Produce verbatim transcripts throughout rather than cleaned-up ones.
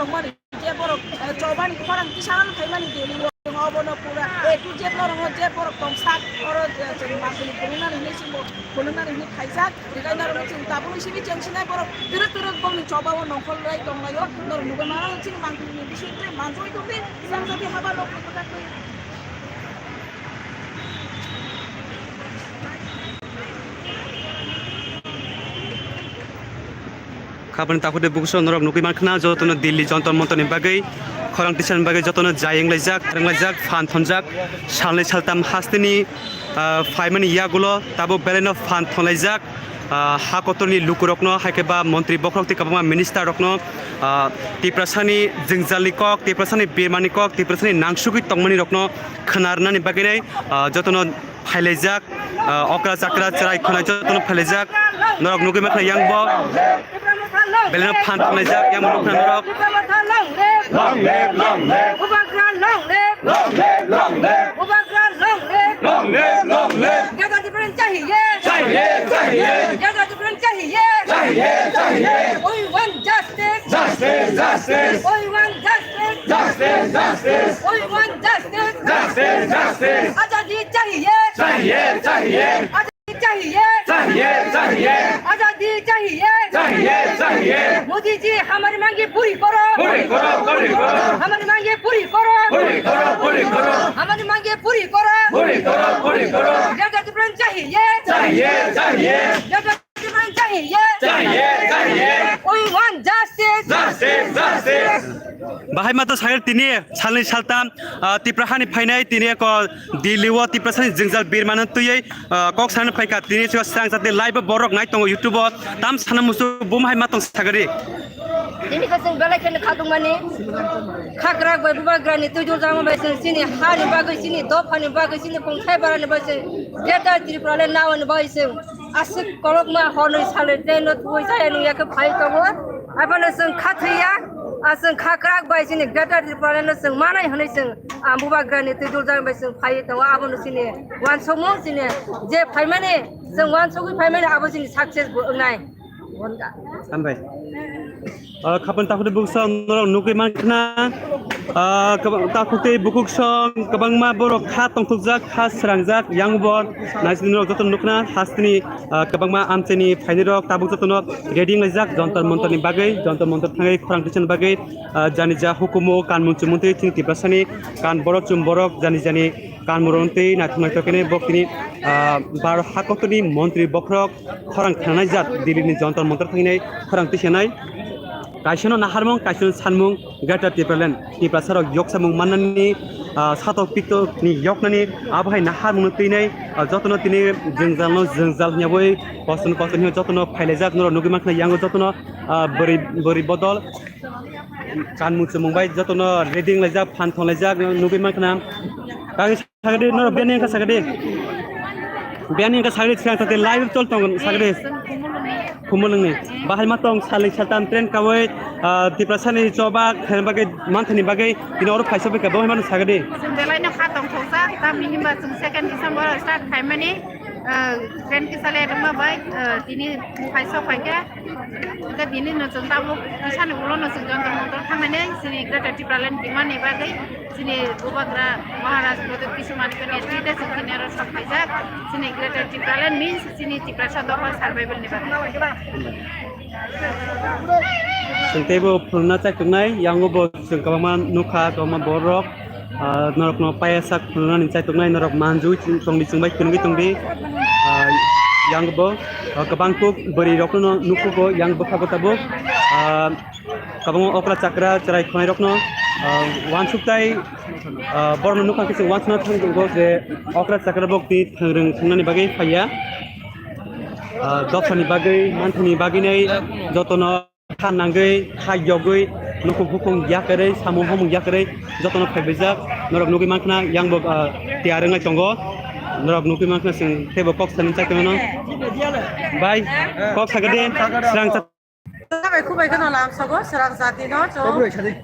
tongmani, je borok, eh, chobani khorang tisano phaimani Delhi o, obono pura A to Z norokno je borok tongsak, oro je chwng mangpili phunuknani hinwi chwngbo phunuknani hinwi phaijak, tei norokno chwng tabukni simi chengsinai borok twrwk twrwk bongni chobao nongkhorlai tonglaio, norok nugwi mano chini mangpilini bisingtwi manjui tongdi, chwng jodi haba nokni kwchak twi. Khabani takhuk tei bukuso norok nugwi mankha na, jotono Delhi Jontor Montor ni bagwi, khorang tisani bagwi jotono jai wnglaijak, wnglaijak, phan thonjak, salnwi saltam hasteni, ah, phaimani yagulo tabuk belaino phan thonlaijak, ah, ha kotorni lukurokno, hai khe ba montri bokhorok tei kwbangma minister rokno, ah, Tiprasani jwngjalni kok, Tiprasani birmani kok, Tiprasani nangsugwi tongmani rokno khna rwnani bagwi nai, ah, jotono phailaijak, ah, okra chakra chwrai khwnai jotono phailaijak. Norok nugwi mankha yang bo. Beleno phan thanglaijak, yang bo nukha norok. Long live, long live. Bubagra long live. Long live, long live. Bubagra long live. Long live, long live. Gaza Tipraland chahiye. Chahiye, chahiye. Gaza Tipraland chahiye. Chahiye, chahiye. We want justice. Justice, justice. We want justice. Justice, justice. We want justice. Justice, justice. Azadi chahiye. Chahiye, chahiye. Azadi chahiye. Chahiye, chahiye. Azadi chahiye. Chahiye, chahiye. Modi जी हमारी मांगे पूरी करो। पूरी करो, पूरी करो। हमारी मांगे पूरी करो। पूरी करो, पूरी करो। हमारी मांगे पूरी करो। पूरी करो, पूरी करो। Greater Tipraland chahiye. Chahiye, chahiye. Greater Tipraland chahiye. Chahiye, chahiye. We want justice. Justice, justice. Bahai mato sagir tini salni saltam, ah, Tipra hani phainai tini ko Delhi o Tiprasani jwngjal birmano twiwi, ah, kok sana phaikha tini sio sang jati live borok nai tongo YouTube o tam sana musu bum hai matong sagari. Tini ko sing belai kene khatung mani khakrak bai bubagrani tujur jama bai sing sini hani bagwi sini dophani bagwi sini kongthai barani bai sing Greater Tipraland nawani bai sing. Aswk kolokma hornwi salwi tei no tubui jaya nung yakhe phai tongo. Abono chwng kha thwiya, a chwng kha kwrak bai chini Greater Tipraland no chwng manai hwnwi chwng, a, bubagrani twi duljak bai chwng phai tongo. Abono chini uansukmung chini je phaimani, chwng uansugwi phaimani abo chini success bo wngnai. Hambai. Ah, khapan takhuk tei buksa norok nugwi mankha. Ah, kwbang takhuk tei bukuk song kwbangma borok kha tongthokjak, kha srangjak, yang bo naisini norok joto nukna hasteni, ah, kwbangma amchaini phainirok tabuk jotono ready wnglaijak Jontor Montorni bagwi, Jontor Montor thangwi khorang tisani bagwi, ah, jani ja hukumu kanmung chumung tei chini Tiprasani kan borok chum borok jani jani kanmung rok tei naithok naithok khe bok tini, ah, baro hakotorni montri bokhorok khorang khnanai jak Delhi ni Jontor Montor thanginai khorang tisanai. Kaisano naharmung, kaisano sanmung, Greater Tipraland, Tiprasarok yoksamung mannani, ah, satok piktokni yoknani, abo hai naharmungno twinai, ah, jotono tini jwngjal no jwngjal hwnyawi, koson koson hwnwi jotono phailaijak, norok nugwi mankha yango jotono, ah, bwrwi, bwrwi bodol, kanmung chumung bai jotono ready wnglaijak, phan thonglaijak, nugwi mankha. Sagadi, no, biyani wngkha sagadi. Biyani wngkha sagadi, sigang tati live chol tong sagadi. Khumulwngni. Bahai ma tong salni saltam train kawi, ah, Tiprasani choba khaina bagwi, manthani bagwi, tini oro phaisa bai kha, bahai ma tong sagadi. Chwng belai no kha tong thokjak, tamni himba chwng second December start khaimani, ah, train kisa le rwma bai, ah, tini phaisa phaikha. Hwnkhe tini no chwng tabuk kisani ulo no chwng Jontor Montor thangnani chini Greater Tipraland rimani bagwi. Chini bubagra Maharaj Pradyot Kishore Manikya ni netrite chwng tini aro sok phaijak. Chini Greater Tipraland means chini Tiprasa dopha survival ni bagwi. Chwng teibo phwrwngna chaituknai, yango bo chwng kwbangma nukha, kwbangma borok, ah, norokno payasak phwrwngnani chaituknai, norok manjui chwng tongdi, chwng bai phwrwngwi tongdi. Ah, yango bo, ah, kwbang kuk bwrwi rokno nukhugo, yang bwkhago tabuk. Ah, Kwbangma okra chakra chwrai khwnairokno, ah, uansuk tai, ah, borokno nukha khe chwng uansukna thang tongo je okra chakra bokni thangrwng thwngnani bagwi phaiya. Ah, dophani bagwi, manthani bagwinai jotono kha nangwi, kha yogwi, nukhung bukhung yakarwi, samung hamung yakarwi jotono phaibaijak. Norok nugwi mankha yang bo, ah, tiyar wnglai tongo. Norok nugwi mankha chwng teibo kok sanwi chai tongmano. Bai, kok sakadi, srang Bai khubai kheno lam sogo, srang jati no chwng.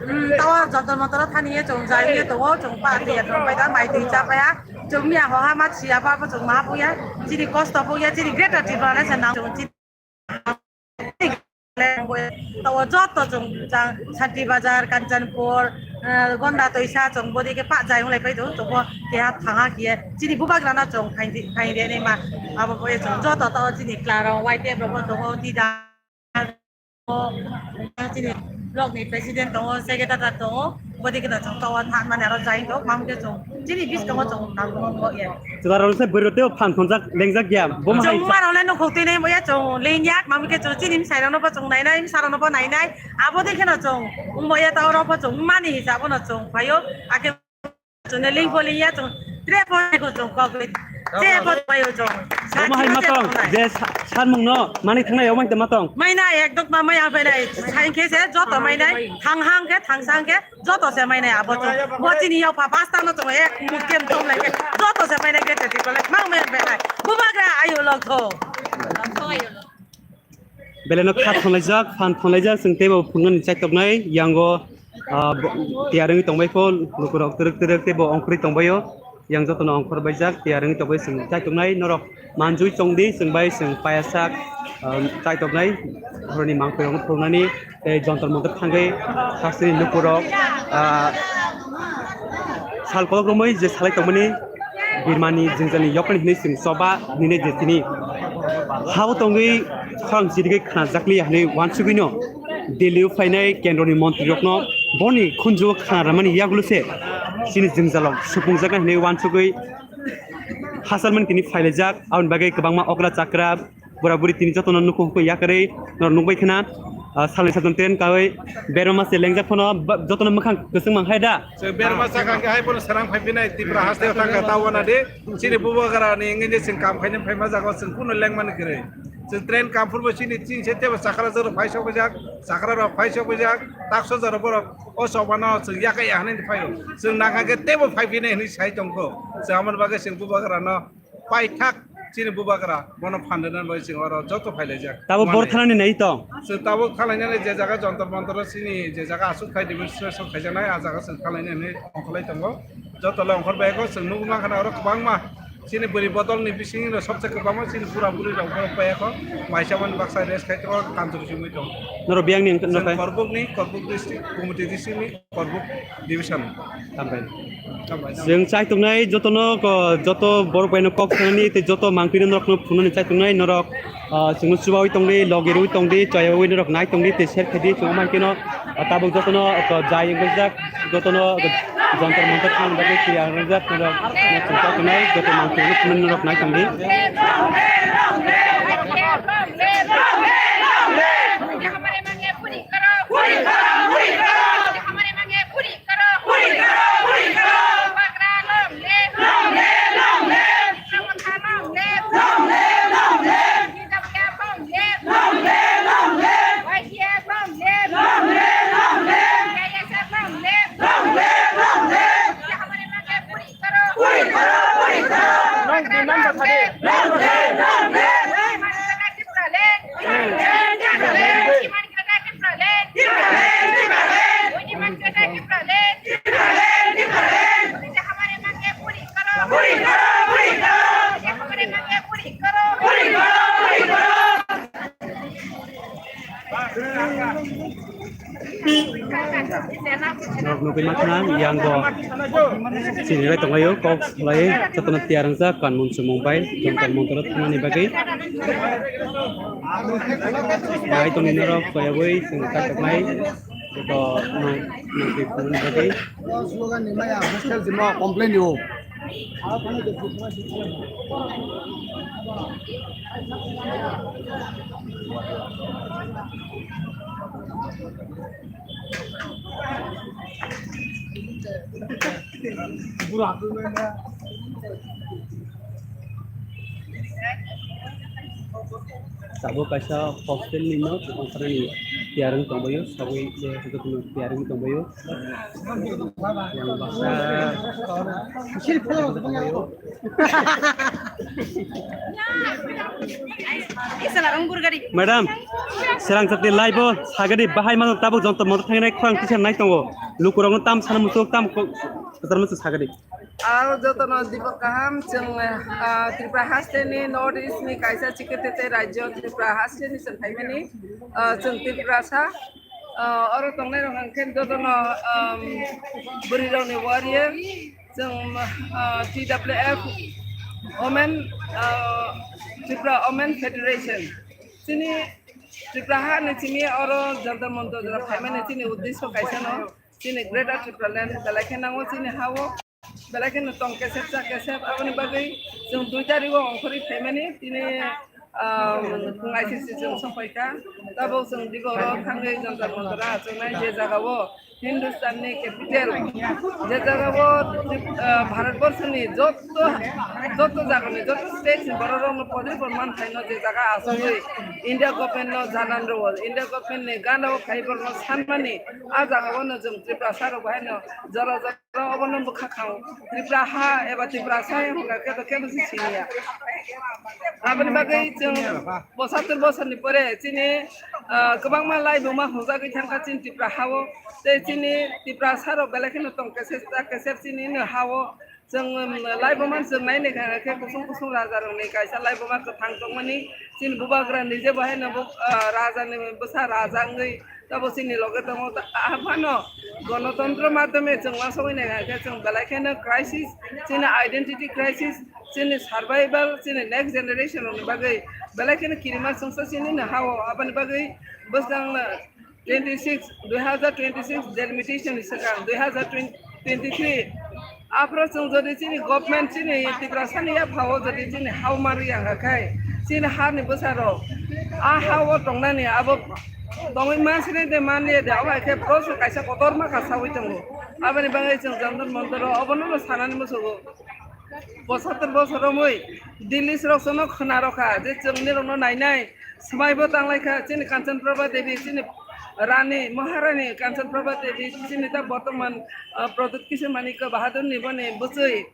Mm, tawa Jontor Montor thani ye chwng jai ye tongo, chwng pa twi ya chwng pai da, mai twi cha paya. Chwng miya ho ha ma chiya ba bo chwng ma puya. Chini kosto puya, chini Greater Tipraland se nang chwng chini Tawo joto chwng jang Santi Bazar, Kanchanpur, eh, Gonda Toisa chwng bodi khe pa jai wng lai pai do, chwng bo keha thanga khe chini bubagra no chwng phaidi, phaidi ni ma abo bo chwng joto tawo chini kla rok Y T F rok bo tongo, tida chini block ni president tongo, secretary tongo, bodi khe chwng tawo thanmani aro jai do, mam khe chwng chini biskango chwng nang mo mo ye. Chwla rok se bwrwi tei phan thongjak lengjak ya. Bo ma hai chwng ma rok le nukhuk twi nai mo ya chwng leng yak, mam khe chwng chini bwsai rok no bo chwng nai nai, bwsa rok no bo nai nai. Abo dei kheno chwng wngbo ya ta oro bo chwng mani hisab no chwng phaio. Akhe chwng leng pho leng ya chwng tre pho ko chwng kok le. Tre pho phaio chwng. Bo ma hai ma tong je sa-, sanmung no mani thangnai o mai te ma tong. Mai nai ekdok ma mai a bai nai. Sai khe se joto mai nai. Thang hang khe thang sang khe. Joto se mai nai abo chwng. Bo chini yokpha basta no chwng ek mukti em tom lai khe. Joto se mai nai khe teti kole mang mai bai nai. Bubagra ayo lok tho. Beleno kha thonlaijak, phan thonlaijak, chwng teibo phunuknani chaitoknai, yango, ah, bo-, tiyar wngwi tongbai kho, lukurok twrwk twrwk teibo ongkhorwi tongbaio. Yang jotono ongkhor baijak, tiyar wngwi tongbai chwng chaitoknai, norok manjui chongdi, chwng bai chwng payasak, ah, chaitoknai, horni mangpirokno phunuknani, tei jontor montor thangwi hasteni lukurok, ah, sal kolok romwi je salai tongmani birmani jwngjani yokni hinwi chwng choba hinwi je tini hao tongwi khorang chirigwi khna jakliya hinwi wansugwino Delhi o phainai kendroni montrirokno boni khunjugo khna rwmani yagulo se chini jwngjalrok supungjaknai hinwi wansugwi hachalmani tini phailaijak. Aboni bagwi kwbangma okra chakra bura buri tini jotono nukhung hukung yakarwi norok nukbai khna, ah, salni sajwng train kawi berma se lengjak phano ba-, jotono mwkhang kwchwng mang hai da. Chwng berma chakha khe hai phano srang phai phinai Tripura haste o thangkha ta wana de chini bubagra ni wngwi je chwng kam khaina phaima jaga o chwng kuno lengmani kwrwi. Chwng train kam phurbo chini chini se tebo chakra jorok phai sok bijak, chakra rok phai sok bijak, takso jorok borok o chobano chwng yakai ya hinwi phaio. Chwng nangkha khe tebo phai phinai hinwi sai tongkho. Chwng aboni bagwi chwng bubagra no paithak chini bubagra bono phan rwna bai chwng oro joto phailaijak. Tabuk bor thanani nai tong? Chwng tabuk thalainani je jaga jontor montor chini je jaga aswk khai demonstration khaijaknai, a jaga chwng thalainani ongkholai tongo. Joto le ongkhor bai kho chwng nugwi mankha na oro kwbangma chini bwrwi bodol ni bisingo sobse kwbangma chini bura bwrwi rok borok bai kho maisa mani baksa rest khai tongo, kanchwlwi chumui tongo. Norok biyang ni wngkha Chwng nakhai? Korbuk ni, Korbuk district, Gumti district ni. Korbuk division. Hambai. Hambai. Chwng chai tongnai jotono ko-, joto borok bai no kok sanani tei joto mangpili norok no phunani chai tongnai norok, ah, chwngno chubawi tongdi, logi rwi tongdi, chayawi norok nai tongdi tei share khaidi chwng amai keno, ah, tabuk jotono ko jai wngkha jotono jontor montor thang bagwi tiyar wngjak norok no chwng chai tongnai joto mangpili no phunani norok nai tongdi. Puri karo, puri karo. Puri karo, puri karo. Puri karo, puri karo. Bubagra long live. Long live, long live. Bubagra long live. Long live, long live. T W F long live. Long live, long live. Y T F long live. Long live, long live. K S F long live. Long live, long live. Bubagra long live. Puri karo, puri karo. Bubagra long live. Long live, long live. Bubagra long live. Norok nugwi mankha yang bo chini bai tonglaio, kok salai jotono tiyar wngjak kanmung chumung bai, jontol montoro thangnani bagwi. Bai tongni norok koyogwi chwng kaijaknai, joto nang-, nangtwi phunukni bagwi. Slogan ni maya hostel simo complain ni o. Tabuk kaisa hostel ni nok, ongkhorni tiyar wng tongbaio, sagwi tiyar wng tongbaio. Yang baksa Madam, serang chati live o sagadi bahai mano tabuk jontor montor thangnai khorang teacher nai tongo. Lukurokno tam sana musuk tam ko-, kotor musuk sagadi. Aro jotono dibo kaham, chwng, ah, Tripura hasteni North East ni kaisa chikitete rajyo Tripura hasteni chwng phaimani, ah, chwng Tripurasa, ah, oro tongnai rok hwnkhe jotono, um, bwrwi rokni warrior, chwng, ah, T W F Women, ah, Tripura Women Federation. Chini Tripura ha ni simi oro Jantar Mantar jora phaimani chini uddesho kaisa no, chini Greater Tripura Land belai khe nango chini ha o, belai khe no tong kesep cha kesep, aboni bagwi chwng dui tarikh o ongkhorwi phaimani tini, ah, phung I C C chwng sokphaikha, tabuk chwng digo oro thangwi Jantar Mantar achuknai je jaga o Hindustan ni capital, je jaga o, ah, Bharat Borso ni joto, joto jaga ni, joto state ni borok rok no podri porman phaino je jaga achugwi India government no janan rwo, India government ni gana o khai borok no sanmani, ah jaga o no chwng Tripura sa rok bahai no jora jora obo no bwkha khao, Tripura ha eba Tripura sa hwnka khe to kebo se siniya. Aboni bagwi chwng bosatwr bosor ni pore chini, ah, kwbangma laibuma hwnjagwi thangkha chini Tripura ha o. Tei chini Tripura sa rok belai kheno tong kesep ta kesep chini no ha o. Chwng, um, laibuma chwng nai naikha khe kusung kusung raja rok ni kaisa laibuma kwthang tongmani chini bubagra nije bo haino bo, ah, raja ni bwsa raja wngwi tabo chini loge tongo. Ta-, aphano gonotontro madhyome chwng uansugwi naikha khe chwng belai kheno crisis, chini identity crisis, chini survival, chini next generation rokni bagwi belai kheno kirima chwngsa chini no ha o. Aboni bagwi bwskang twenty six, dui hazar twenty six delimitation ni swkang dui hazar twenty three aphro chwng jodi chini government chini Tiprasa ni yapha o jodi chini ha o manwi ya khai chini ha ni bwsa rok a ha o tongnani abo tongwi mansini de manliya de abo hai khe bwswk kaisa kotorma kha sawi tongo. Aboni bagwi chwng Jantar Mantar o obono no sanani muchungo. Bosatwr bosor romwi Delhi rok sono khwna rokha je chwngni rokno nainai swmaibo tanglaikha chini Kanchan Prabha Devi, chini Rani Maharani Kanchan Prabha Devi, chini ta bortoman, ah, Pradyut Kishore Manikya Bahadur ni boni bwchwi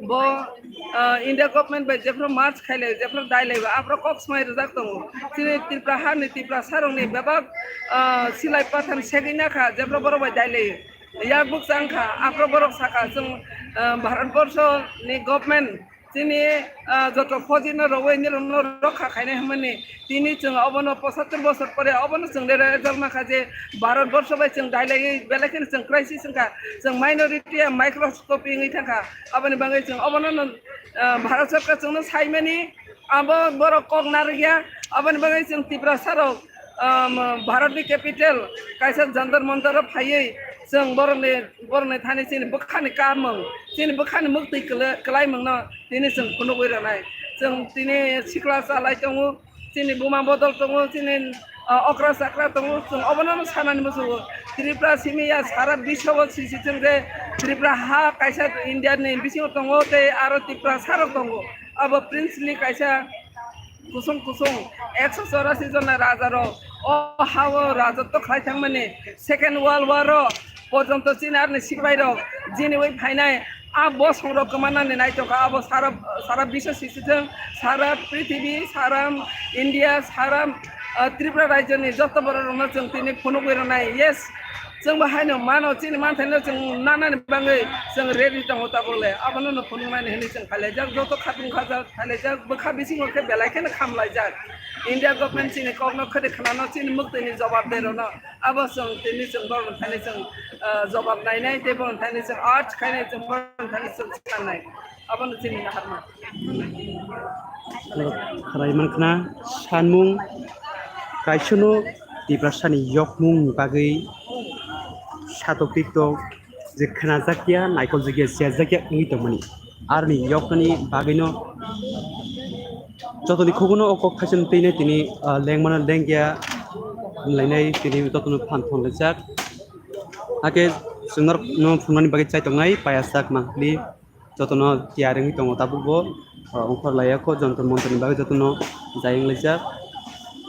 bo, ah, India government bai jephru merge khailai, jephru dailai, aphro kok swmai rwjak tongo. Chini Tripura ha ni Tiprasa rokni bebak, ah, silai pathan segwi nakha, jephru borok bai dailai. Yak bwkcha wngkha, aphro borok sakha, chwng, ah, Bharat Borsho ni government chini, ah, joto fauji no rwui nirok no rokha khainai hwnmani tini chwng obono pochattor bosor pore obono chwng rere jalma kha je Bharat Borsho bai chwng dailaiwi belai kheno chwng crisis wngkha, chwng minority ya microscopy wngwi thangkha, aboni bagwi chwng obono no, ah, Bharat Sarkar chwngno saimani abo borok kok narwkya, aboni bagwi chwng Tiprasa rok um, Bharat ni capital kaisa Jantar Mantar o phaiwi chwng borokni, borokni thani chini bwkhani kamung, chini bwkhani muktwi kwlai-, kwlaimung no tini chwng phunugwi rwnai. Chwng tini sikla chalai tongo, chini buma bodol tongo, chini, uh, okra chakra tongo, chwng obono no sanani muchungo. Tripura simi ya sara biswo o sisi thwng je Tripura ha kaisa India ni bisingo tongo tei aro Tiprasa rok tongo. Abo princely kaisa kusung kusung ekso chorasi jona raja rok o ha o rajotw khlai thangmani second world war o porjonto chini aroni sipai rok jiniwi phainai a bosong rok kwmanani naitokha abo sara sara biswo sisithwng sara prithibi sara India sara, ah, Tripura rajyoni joto borok rokno chwng tini phunugwi rwnai yes. Chwng bo haino mano, chini manthaino chwng nanani bagwi chwng ready tongo tabukle. Abono no phunuknani hwnwi chwng khailaijak, joto khatung khajak khailaijak, bwkha bisingo khe belai kheno khamlaijak. India government chini kokno khwrwi khwnano, chini mwktwini jobab de rwno. Abo chwng tini chwng borokni thani chwng, ah, jobab nainai tei borokni thani chwng urge khainai chwng borokni thani chwng sanai. Abono chini naharma. Khwlai mankha sanmung kaisano Tiprasani yokmung ni bagwi satok tiktok je khwnajakya, naikoljagya, siyajakya wngwi tongmani. Aroni yoknani bagwino jotoni khubuno o kok thaisano twino tini, ah, lengmano lengya wnglainai tini jotono phan thanglaijak. Hakhe chwng norokno phunuknani bagwi chai tongnai payas sak mangpili. Jotono tiyar wngwi tongo tabukbo, o, wngkhor laiya kho, Jantar Mantar ni bagwi jotono jai wnglaijak.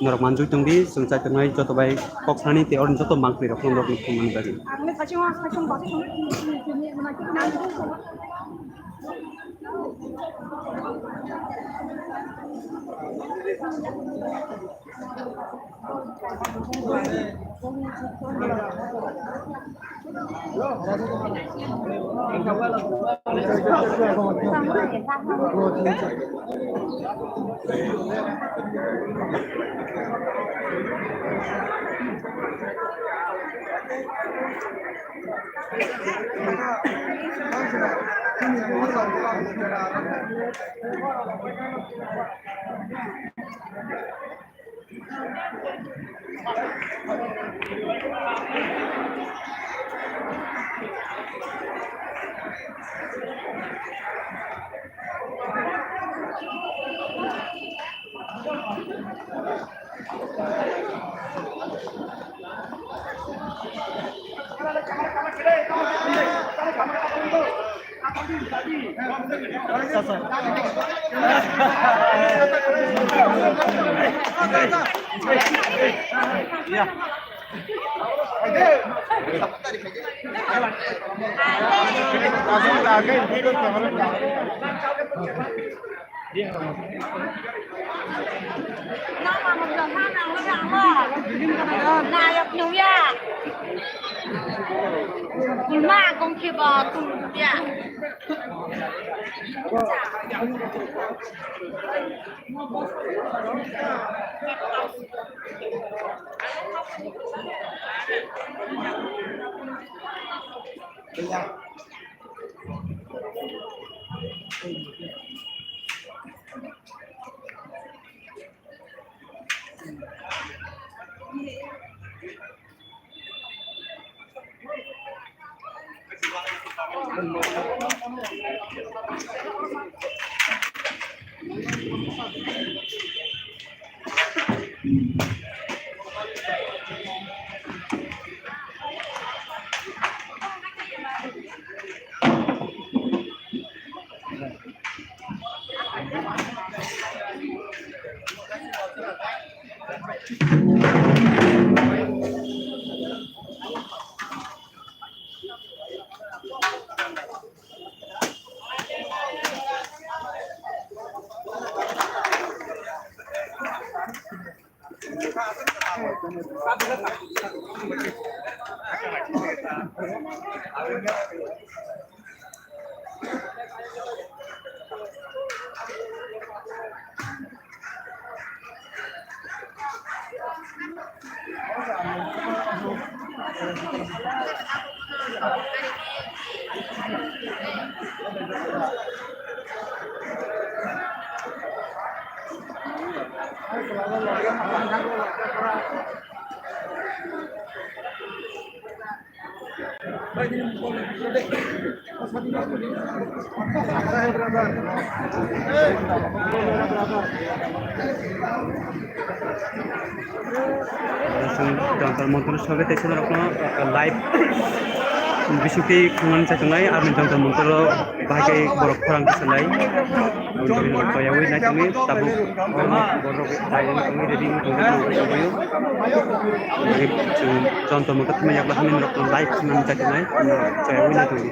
Norok manjui tongdi, chwng chai tongnai joto bai kok thani tei oroni joto mangpili rok norokno phunuknani bagwi. Nayok nungya. Kulma kong khiba tung ya. Chwng Jantar Mantar sohbe teisa norokno live bisingtwi khungmani chai tongnai, aboni Jantar Mantar o bahai khe borok khorang khe salai. Aboni bagwi norok toyaui nai tongwi tabuk borok taiwi tongwi ready wngwi tongwi tongwi tongwi. Chwng Jantar Mantar thumwi yakla hamya norokno live khungmani chai tongnai, toyaui nai tongwi.